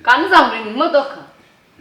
Kandi uzangurira imodoka?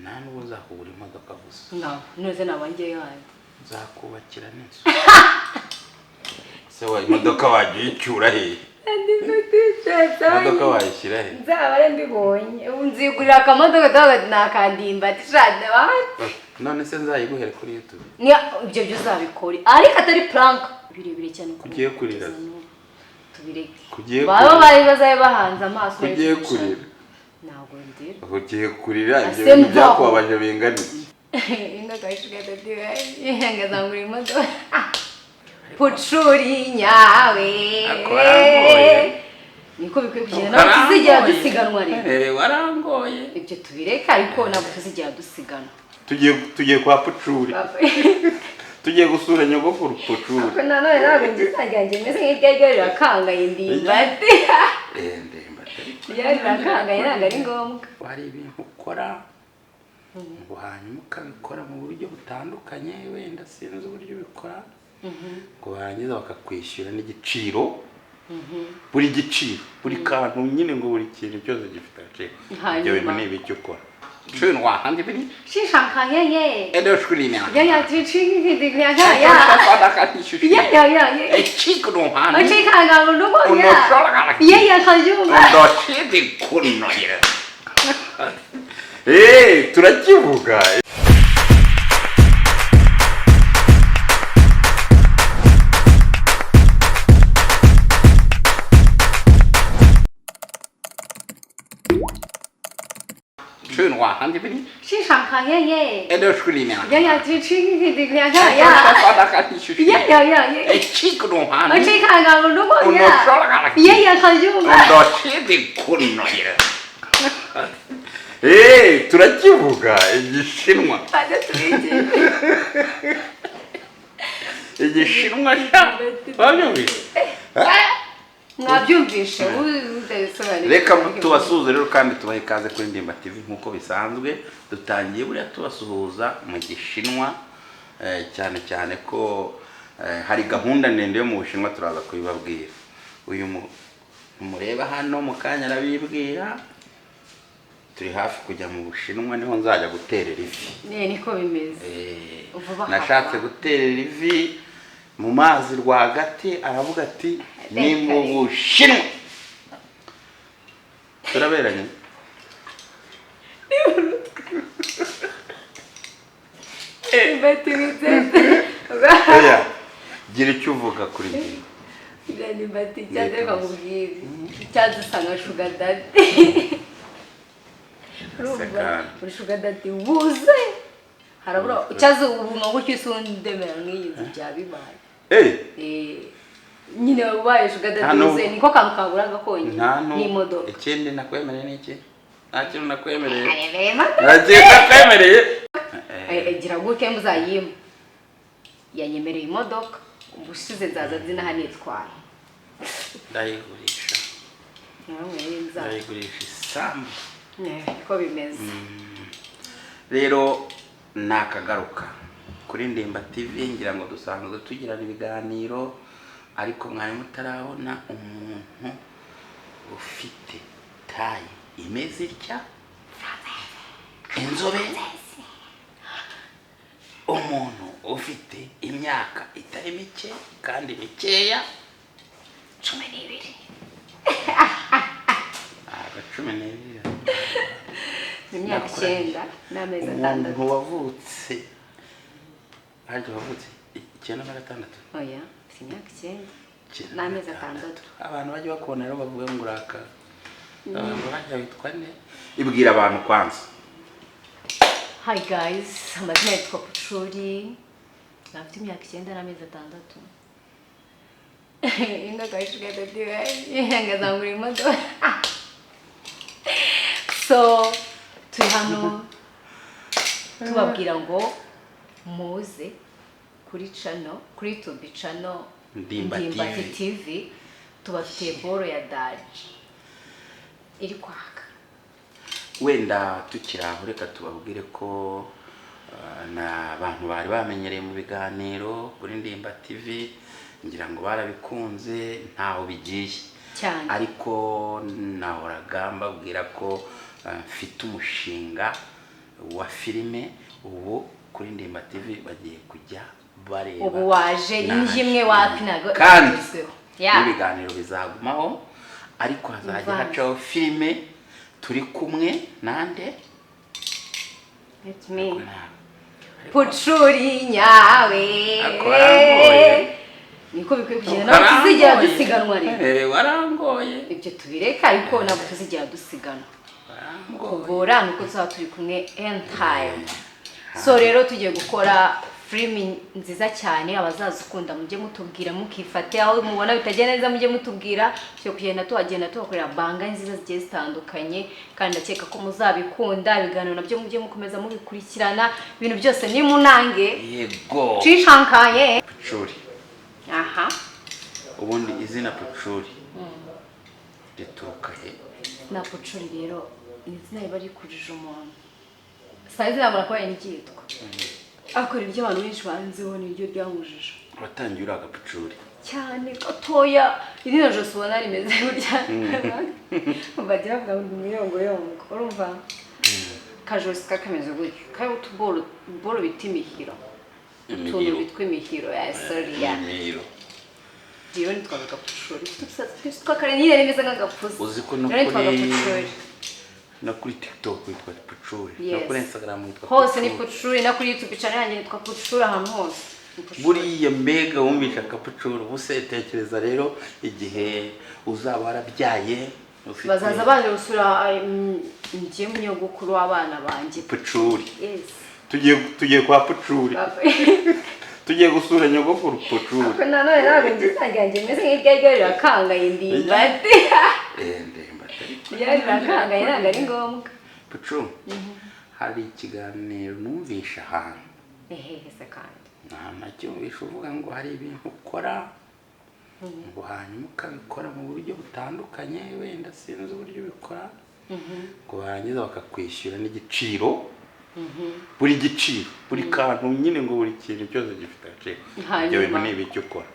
Nta nubwo nzakugura imodoka gusa. Ngaho none naba ngewe wanjye. Nzakubakira n'inzu. Se wa imodoka wajya uyicyura hehe? Imodoka wayishyira he? Nzaba ari mbibonye, ubu nzigurira akamodoka tuvuga ati nakandimbati shade. None se nzayiguhere kuri YouTube? Ni ibyo byo uzabikore, ariko atari prank birebire cyane. Kugiye kurira. Tubireke. Kugiye baba kurira. bari bazabe bahanze amaso. Kugiye kurira. Ntabwo ndira. Ugiye kurira ibyo Ase bintu mvaho. Byakubabaje bingana iki? Ngazangura imodoka pucuri nyawe. Ako warangoye. Niko bikwiye kugenda, ntabwo tuzigera dusiganwa rero. Warangoye. Ibyo tubireke, ariko ntabwo tuzigera dusiganwa. Tugiye kwa Pucuri, tugiye gusura nyogokuru Pucuri. Ariko nanone ntabwo ngize ryanjye meze nk'iryo rirakangaye, ndimbati. Ndembate. Ryo rirakangaye, ntabwo ari ngombwa. Hari ibintu ukora ngo hanyuma ukabikora mu buryo butandukanye, wenda sinzi uburyo ubikora, ngo barangiza bakakwishyura n'igiciro, buri giciro, buri kantu nyine, ngo buri kintu cyose gifite agaciro. Ibyo bintu Hanyuma. ni ibiki ukora? Cunwa handi biri. Shishankayeye. Edo shurina. Ya ya chi chi ya ya ya ya ya ya. Echikuno. 这看看我如果呀，爷爷很勇敢。 Eh, turakivuga. Cunwa handi biri. 欣赏看爷爷， Edo shurina. 呀呀，去去去两个呀，呀呀呀呀！ Echikuno. 这看看我如果呀，爷爷很勇敢。 Eh, turakivuga igishinwa. 反正推荐。 Igishinwa sha. Wabyumvise? Mwabyumvishe utabisobanuriye. Reka tubasuhuze rero kandi tubahe ikaze kuri Ndimba TV nk'uko bisanzwe. Dutangiye buriya tubasuhuza mu Gishinwa, cyane cyane ko hari gahunda ndende yo mu Bushinwa, turaza kubibabwira. Uyu mureba hano mu kanya arabibwira. Turi hafi kujya mu Bushinwa, niho nzajya guterera ivi. Ne, niko bimeze. Vuba aha. Nashatse guterera ivi mu mazi rwagati, aravuga ati ni mu Bushinwa. Turaberanye. Bati bitete. Oya, gira icyo uvuga kuri njye. Ndimbati cyaje, reka nkubwire, cyaje usanga sugar daddy. Urumva? Sekana. Uri sugar daddy wuzuye, harabura cyaze ubu nka gutyo isi undemera nk'iyi nzu byaba bibaye. Eh, Nyine ubaye sugar Nta daddy wuzuye, niko kantu kaburaga konyine. Nta nu N'imodoka. Ikindi nakwemereye ni iki? Nta kintu nakwemereye. Arebereye imodoka. Nta kintu nakwemereye. Gira gutya muzayimpa, yanyemereye imodoka ubushize, nzaza nzinaha nitwaye. Ndayigurisha. Namwe nzaza. Ndayigurisha isambu. Niko bimeze. Rero nakagaruka kuri Ndimba TV. Ngira ngo dusanzwe tugirana ibiganiro, ariko mwari mutarabona umuntu ufite taille imeze itya, inzobe, umuntu ufite imyaka itari mike kandi mikeya. 12. Ntabwo 12. Imyaka 9 n'amezi 6. Umuntu wavutse, harya wavutse 96? Oya, mfite imyaka 9 Icyenda n'amezi na 6. Abantu bajya bakubona rero bavuga ngo uraka abantu bajya witwa nde? Ibwira abantu kwanza. Hi guys, amazina yitwa Pucuri, afite imyaka 9 n'amezi 6. Ingaruka sugar daddy ngazangura imodoka. So turi hano tubabwira ngo muze kuri channel, kuri YouTube channel. Ndimba Ndimbati TV. TV, tubafitiye boro ya daji iri kwaka. Wenda tukiri aho, reka tubabwire ko na abantu bari bamenyereye mu biganiro kuri Ndimba TV, ngira ngo barabikunze, ntaho bigiye. Cyane. Ariko nahoraga mbabwira ko mfite umushinga wa filime. Ubu kuri Ndimba TV bagiye kujya bareba. Ubu waje Naje. indyo imwe wapi, ntabwo Kandi igezweho. Yeah. n'ibiganiro bizagumaho, ariko hazajya Imvange. hacaho filime turi kumwe nande? It's me. Pucuri nyawe. Ako warangoye. Niko bikwiye kugenda, ntabwo tuzigera dusiganwa rero. Warangoye. Ibyo tubireka, ariko ntabwo tuzigera dusiganwa. Warangoye. Kugora ni uko tuzaba turi kumwe anytime. So rero tugiye gukora filimi nziza cyane. Abazazikunda mujye mutubwira, mukifate aho mubona bitagenda neza mujye mutubwira. Tugiye kugenda tuhagenda tubakorera banga nziza zigiye zitandukanye, kandi ndakeka ko muzabikunda. Ibiganiro nabyo mujye mukomeza mubikurikirana, ibintu byose ni munange. Yego. Cishankaye. Pucuri. Aha. Ubundi izina Pucuri rituruka he? Na Pucuri rero ni izina riba rikurije umuntu. Saa izina kuba n'iryitwa akora ibyo abantu benshi banziho, niryo ryankujije. Watangiye uri agapucuri? Cyane, gatoya. Irino josi ubona rimeze burya, bajya bavuga ngo ni umuyongoyongo. Urumva kajosi kakameze gutyo, kariho utuboro boro bita imihiro, utuntu Imihiro. bitwa imihiro ya, sorry, ya. Imihiro. Rero nitwaga gapucuri, ufite udusatsi twinshi tw'akare nyine rimeze nk'agapusi. Uzi ko no Rero nitwaga kuri Pucuri. no kuri TikTok witwa Pucuri, no Yes. kuri Instagram witwa Hose ni Pucuri. Pucuri, no kuri YouTube channel yanjye nitwa Pucuri, ahantu hose ni Pucuri. Buriya mbega wumvisha akapucuri. Ubu se tekereza rero igihe uzaba warabyaye ufite Bazaza baje gusura njye munyogokuru w'abana banjye. Pucuri. Yes. Tugiye kwa Pucuri, tugiye gusura nyogokuru Pucuri. Ariko nanone ntabwo ngisangira njye meze nk'iryo rirakangaye, Ndimbati. Ndimbati. Ryo rirakangaye, ntabwo ari ngombwa. Pucu, hari ikiganiro numvisha ahantu. Ehehe se kandi? Nta nacyumvisha uvuga ngo hari ibintu ukora, ngo hanyuma ukabikora mu buryo butandukanye, wenda sinzi uburyo ubikora, ngo barangiza bakakwishyura n'igiciro, buri giciro, buri kantu nyine, ngo buri kintu cyose gifite agaciro. Ibyo bintu Hanyuma. ni ibiki ukora?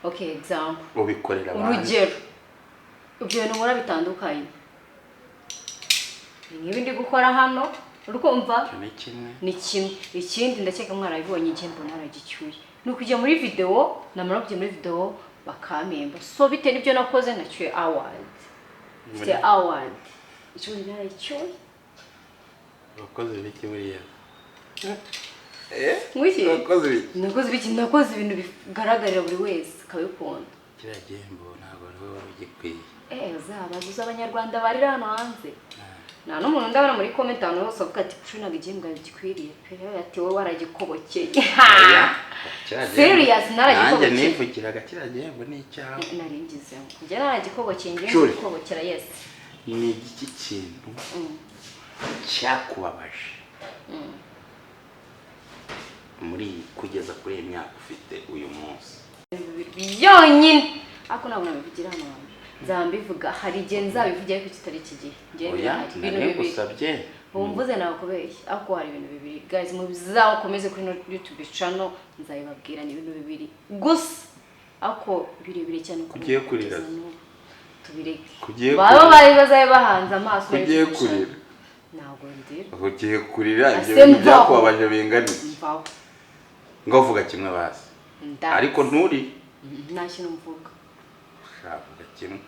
Okay, example. Ubikorera abandi? Urugero, ibyo bintu nkora bitandukanye ni nk'ibi ndi gukora hano, uri kumva? Icyo ni kimwe. Ni kimwe. Ikindi ndakeka mwarabibonye, igihe mbona naragicyuye ni ukujya muri videwo, namara kujya muri videwo bakampemba. So bitewe n'ibyo nakoze nacyuye award, mfite award, icyo naragicyuye. Wakoze ibiki buriya? Ngwiki? Wakoze ibiki? Nakoze ibiki? Nakoze ibintu bigaragarira buri wese akabikunda. Kiriya gihembo ntabwo ari wowe wari ugikwiye. Uzabaza uzi abanyarwanda barira hano hanze, nta n'umuntu ndabona muri comment ahantu hose avuga ati: "Pucu, ntabwo igihembo gikwiriye pe." Ati: "Wowe waragikobokeye." Oya, kiriya gihembo- Serious, naragikobokeye. Nanjye nivugiraga kiriya gihembo ni icyawe. Nari ngizemo njye naragikobokeye, njye Shuri. ngikobokera, yes. Ni igiki kintu cyakubabaje muri kugeza kuri iyi myaka ufite uyu munsi? Byonyine, ariko ntabwo nabivugira hano hantu. Nzaba mbivuga, hari igihe nzabivugira, ariko kitari iki gihe. Njye Oya. birahari ibintu Nari bibiri. ngusabye. Ubu mvuze nakubeshya, ariko hari ibintu bibiri, guys, muzakomeze kuri no YouTube channel nzabibabwira. Ni ibintu bibiri gusa, ariko birebire cyane ku Ugiye kurira. kugeza n'ubu. Tubireke. Kugiye Baba kurira. bari bazabe bahanze amaso Kugiye YouTube channel. kurira. Ntabwo ndira. Ugiye kurira ibyo Ase bintu mvaho. byakubabaje bingana iki? Mvaho. Ngo vuga kimwe basi. Ndanze. Ariko nturi Nta kintu mvuga. Ushaka kimwe.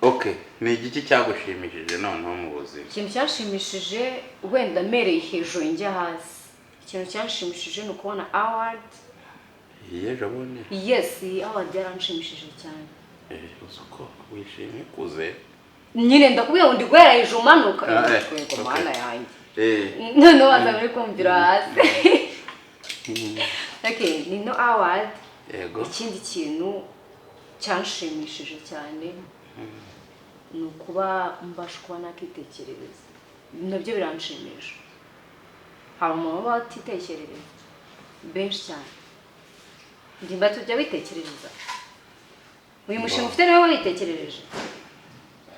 Okay, ni igiki cyagushimishije noneho mu buzima? Ikintu cyanshimishije, wenda mpereye hejuru njya hasi, ikintu cyanshimishije ni ukubona award. Iyi ejo bundi? Yes, iyi award yaranshimishije cyane. Uzi uko wishimye ukuze? Nyine ndakubwira ngo ndi guhera hejuru umanuka. Ah, Yego, okay. mana yanjye. Noneho waza muri kumvira hasi. Okay, ni no award. Yego. Ikindi kintu cyanshimishije cyane ni ukuba mbasha kuba nakitekerereza, nabyo biranshimisha. Hari umuntu uba atitekerereza, benshi cyane. Ndimba, tujya witekerereza? Uyu mushinga ufite niwe witekerereje?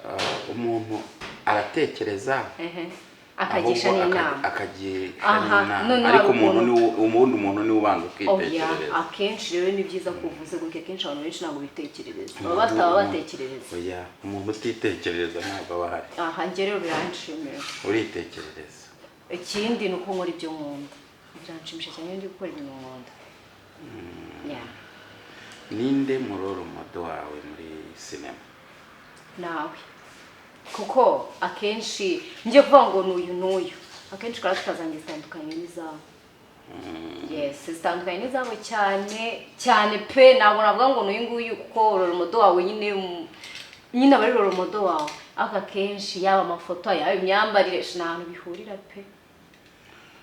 Ah, umuntu aratekereza. Ehe. Akagisha Ahubwo n'inama. Akagisha Aha, n'inama. Noneho Ariko hari umuntu ukuntu- niwe, ubundi umuntu niwe ubanza Oya, ukitekerereza. Akenshi rero ni byiza ko uvuze gutya. Akenshi abantu benshi ntabwo bitekerereza, baba bataba batekerereza. Oya, umuntu utitekerereza ntabwo aba ahari. Aha njye rero biranshimisha. Uritekerereza. Ikindi ni uko nkora ibyo nkunda, biranshimisha cyane iyo ndi gukora ibintu nkunda. Yeah. Ninde mu role model wawe muri sinema? Nawe, kuko akenshi njye kuvuga ngo n'uyu n'uyu, akenshi character zanjye zitandukanye n'izabo. Yes, zitandukanye n'izabo cyane cyane pe. Ntabwo navuga ngo n'uyu nguyu, kuko role model wawe nyine nyine aba ari role model wawe, ariko akenshi yaba amafoto, yaba imyambarire, nta hantu bihurira pe.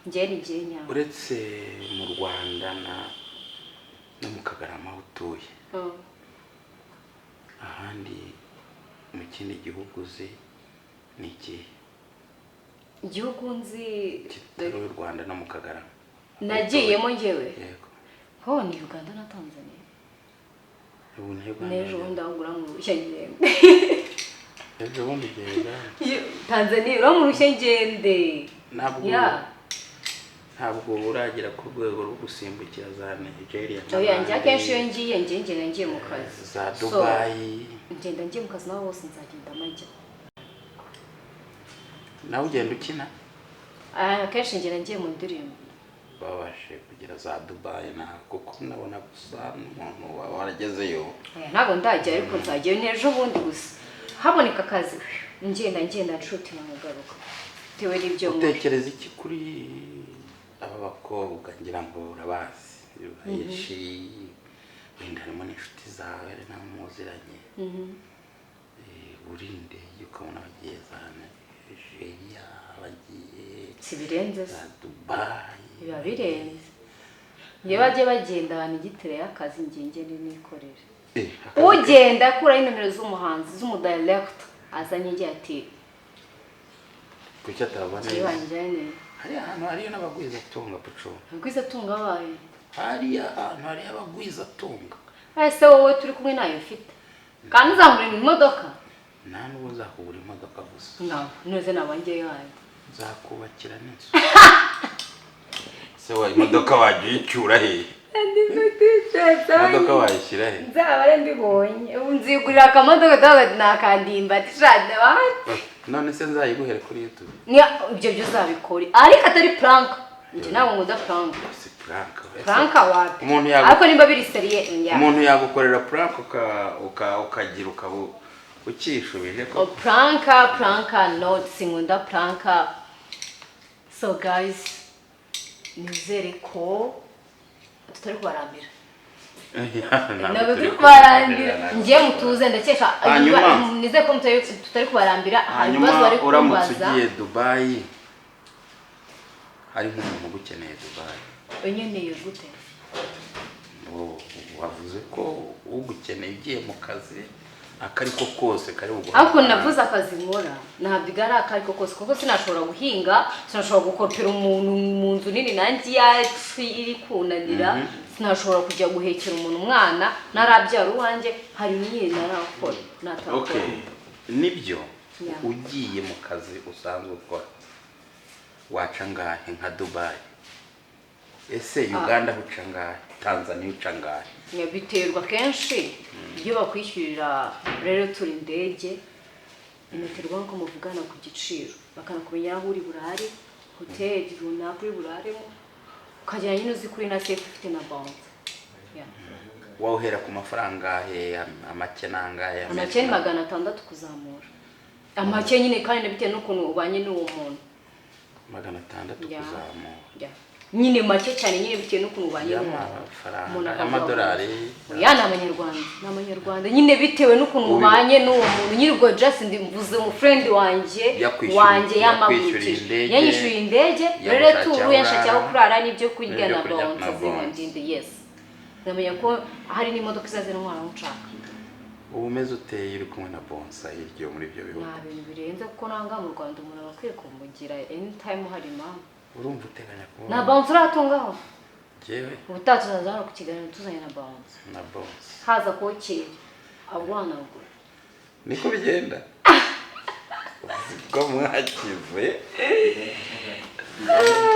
Njye ni njye nyawe. Uretse mu Rwanda no mu Kagarama aho utuye, ahandi mu kindi gihugu uzi ni ikihe? Igihugu nzi? Kitari u Rwanda no mu Kagarama. Nagiyemo njyewe? Yego. Ho ni Uganda na Tanzania. Ubu ni Uganda. N'ejo bundi aho ngura mu ruhushya ngende. Ejo bundi ugiye Uganda? Tanzania, ura mu ruhushya ngende. Ntabwo Ya. ntabwo uragera ku rwego rwo gusimbukira za Nigeria Oya, njye akenshi iyo n'ahandi, ngiye, njye ngenda ngiye mu kazi. za So, Dubayi? Ngenda ngiye mu kazi, nabo bose nzagenda majya. Nawe ugenda ukina? Ah, akenshi ngenda ngiye mu ndirimbo. Babashe kugera za Dubayi na kuko nabona gusa n'umuntu waba waragezeyo. Oya, ntabwo ndajya, ariko nzajyayo n'ejo bundi gusa haboneka akazi, ngenda nshuti nkagaruka bitewe n'ibyo nkora. Utekereza iki kuri aba bakobwa? Ngira ngo urabazi benshi, wenda harimo n'inshuti zawe, hari n'abo muziranye. Urinde ukabona bagiye za Nigeria, bagiye Si birenze se? za Dubayi. Biba birenze. Iyo bajya bagenda ahantu igitire y'akazi, njye ngende nikorere. Ugenda akuraho inomero z'umuhanzi, z'umudirector, azanye igihe ati Kuki atabona? "Njye banjyane." Hariya ahantu hariyo n'abagwizatunga, pucu. Abagwizatunga bayo? Hariya ahantu hariyo abagwizatunga. Ese wowe turi kumwe nayo ufite, kandi uzangurira imodoka? Nta n'ubu nzakugura imodoka gusa. No, noze naba njyeyo hayo. Nzakubakira n'inzu. Se wa imodoka wajya uyicyura hehe? Imodoka wayishyira he? Nzaba ari mbibonye, ubu nzigurira akamodoka tuvuga ati nakandimba ati shade. None se nzayiguhere kuri YouTube? Ibyo byo uzabikore, ariko atari prank. Njye ntabwo nkunda prank. Si prank. Prank wapi. Umuntu yagu- Ariko nimba biri sérieux, ya. Umuntu yagukorera prank ukagira ukaba ukishubije ko Oh, prank, prank no, sinkunda prank. So guys, nizere ko tutari kubarambira. Ntabwo turi kubarambira, njye mutuze, ndakeka. Nizere ko tutari kubarambira. Hari Hanyuma ibibazo bari uramutse kumbaza. ugiye Dubayi, hari nk'umuntu ugukeneye Dubayi? Unyeneye gute? Wavuze ko ugukeneye ugiye mu kazi ako ariko kose kari buguhe Ariko amafaranga. navuze akazi nkora, ntabwo igare ako ariko kose, kuko sinashobora guhinga, sinashobora gukopera umuntu mu nzu nini nanjye iyacu iri kunanira, sinashobora kujya guhekera umuntu umwana narabyara uwanjye. Hari nyine narakora natakora. Okay, nibyo. Ugiye mu kazi usanzwe ukora waca angahe nka Dubayi? Ese Uganda uca angahe? Tanzania uca angahe? Yeah, biterwa. Kenshi iyo bakwishyurira rero turi indege, binaterwa n'uko muvugana ku giciro, bakanakumenya aho uri burare, hoteli runaka uri buraremo, ukagera nyine uzi kuri na safe, ufite na bouncer. Yeah. Wowe uhera ku mafaranga angahe? Amake ni angahe? Amake ni 600 kuzamura, amake nyine, kandi bitewe n'ukuntu ubanye n'uwo muntu. 600 kuzamura? Yeah. Nyine make cyane nyine, bitewe n'ukuntu ubanye n'umuntu. Y'amafaranga Umuntu akavuga y'amadolari? Oya, ni amanyarwanda, ni amanyarwanda nyine, bitewe n'ukuntu ubanye n'uwo muntu nyine. Ubwo just ndi mvuze mu friend wanjye wanjye Yakwishyuriye yamagurukije indege, yanyishyuriye indege rero yagushakiye turu aho yanshakiye aho urara, kurara n'ibyo kurya n'ibyo na kurya bonsa na bonsa. zindi. Yes, nkamenya ko hari n'imodoka izaza intwara aho nshaka. Ubu umeze uteye uri kumwe na bouncer hirya muri ibyo bihugu? Nta bintu birenze, kuko nanga mu Rwanda umuntu aba akwiye kumugira anytime hari impamvu. Urumva uteganya kuba Nta bouncer uratungaho? Njyewe? Ubutaha tuzaza hano ku kiganiro tuzanye na bouncer. Na bouncer. Haza kokera aguhanagura. Niko bigenda. Ko mwakize.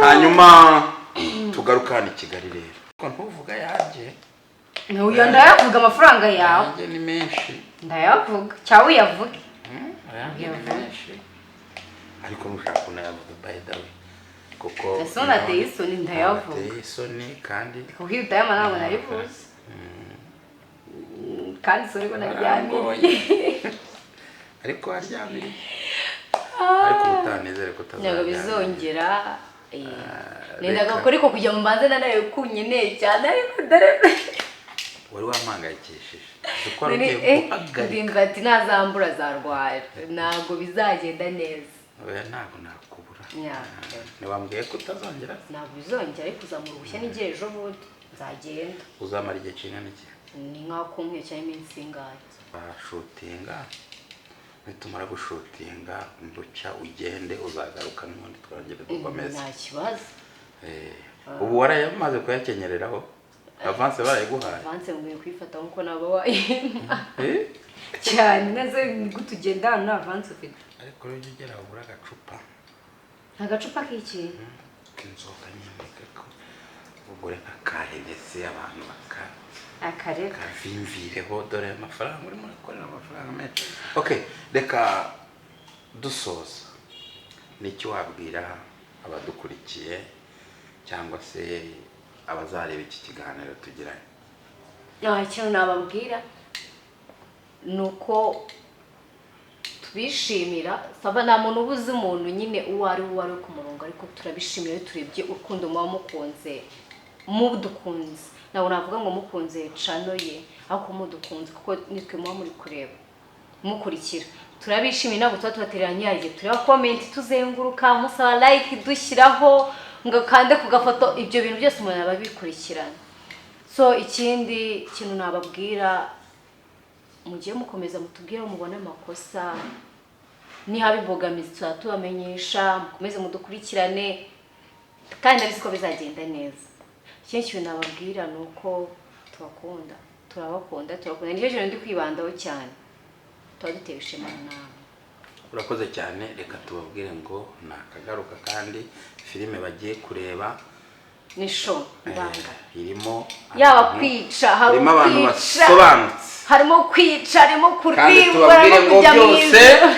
Hanyuma tugaruka hano i Kigali rero, ko ntuvuga yanjye. Uyu ndayavuga, amafaranga yawe. Yanjye ni menshi. Ndayavuga cyangwa uyavuge. Ayanjye ni menshi, ariko nushaka unayavuga, by the way, kuko Ese unateye isoni? Ndayavuga. Ateye isoni kandi. Kuko iyo utayama ntabwo nari buze, kandi sorry ko naryamiriye. Ariko waryamiriye, ariko utanizere ko Ntabwo utazaryamira. bizongera. Nendaga Reka. gukora ariko kugira ngo mbanze nanarebe ko unyeneye cyane, ariko dore Wari wampangayikishije kuko wari Nari- ugiye guhagarika. Ndimva ati ntazambura azarwara, ntabwo bizagenda neza. Oya, ntabwo nakubura. Yeah. Ntiwambwiye ko utazongera? Ntabwo bizongera, ariko uzamura ubushya n'igihe ejo bundi nzagenda. Uzamara igihe kingana iki? Ni nk'akumwe cyangwa iminsi ingahe. Bashutinga, nitumara gushutinga mbucya ugende, uzagaruka n'ubundi twongere dukomeze. Nta kibazo. Ubu warayamaze kuyakenyereraho? Avance barayiguhaye? Avance mwiye kuyifata nkuko naba wayimpa. Eh? Cyane nazo ni gute ugenda hano nta avance ufite? Ariko rero ujya ugera ugura agacupa. Agacupa k'iki? K'inzoga nyine, kako ugure nka ka Hennessy, abantu baka Akareka. kavimvireho. Dore amafaranga urimo urakorera, amafaranga menshi. Okay, reka dusoza, n'icyo wabwira abadukurikiye cyangwa se abazareba iki kiganiro tugiranye? Nta kintu nababwira, ni uko tubishimira. Saba nta muntu uba uzi umuntu nyine uwo ari we, uwo ari we ku murongo, ariko turabishimira iyo turebye urukundo muba mukunze, mudukunze. Ntabwo navuga ngo mukunze channel ye, ariko mudukunze, kuko nitwe muba muri kureba, mukurikira. Turabishimiye, ntabwo tuba tubatereranye. Hari igihe tureba comment, tuzenguruka musaba like, dushyiraho ngo kande ku gafoto, ibyo bintu byose umuntu aba abikurikirana. So ikindi kintu nababwira, mugiye mukomeza mutubwire aho mubona amakosa, nihaba imbogamizi tuzaba tubamenyesha. Mukomeze mudukurikirane kandi ndabizi ko bizagenda neza. Ikindi kintu nababwira ni uko tubakunda, turabakunda, turabakunda. Nicyo kintu ndi kwibandaho cyane, tuba dutewe ishema nawe. Urakoze cyane. Reka tubabwire ngo ni akagaruka, kandi filime bagiye kureba Ni show ndanga. Irimo Yaba abantu- kwica, hari irimo abantu kwica, basobanutse. harimo kwica, harimo Kandi kuribwa, tubabwire harimo ngo kujya mu byose ijuru.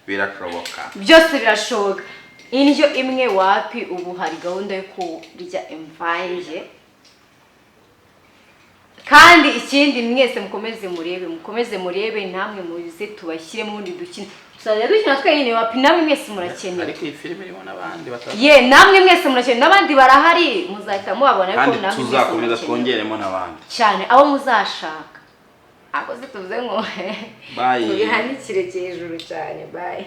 birashoboka. Byose birashoboka. Indyo imwe wapi, ubu hari gahunda yo kurya imvange. Kandi ikindi, mwese mukomeze murebe, mukomeze murebe, namwe muze tubashyiremo ubundi dukine. Tuzajya dukina twenyine? Wapi, namwe mwese murakenewe. Ariko iyi filime irimo n'abandi batatu. Ye, namwe mwese murakenewe, n'abandi barahari, muzahita mubabona, ariko Kandi namwe mwese tuzakomeza murakenewe. twongeremo n'abandi. Cyane, abo muzashaka. Ako se tuvuze ngo Bye. tubihanikire hejuru cyane. Bye.